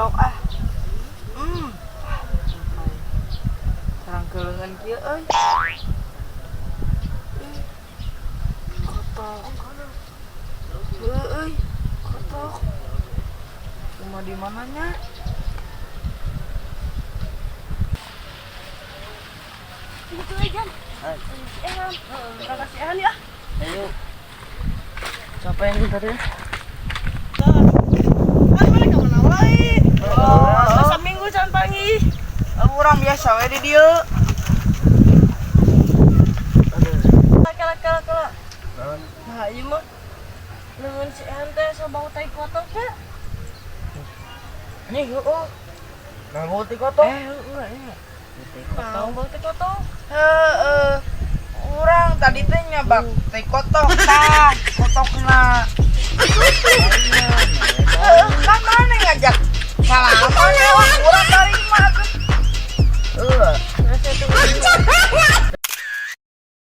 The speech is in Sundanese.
Kotok ah. Sarang keleungan kieu euy. Ih, kotok. Heuh euy, kotok. Cuma di mananya? Itu aja. Eh, kasihan ya. Ayo. Siapa yang tadi? Kan mana ka mana wae. Oh, Saminggu can panggih. Urang biasa we di dieu. Kala kala kala. Nah, ieu mah leungeun si Ehan teh sabau tai kotok teh. Ini heueuh. Nah, bau tai kotok. Eh, heueuh iya. Nah, bau tai kotok. Heeh. Urang tadi teh nyabak tai kotok tah, kotokna. Heeh, kan mana ngajak salaman ya, urang tarima tuh. Heeh. Terus itu.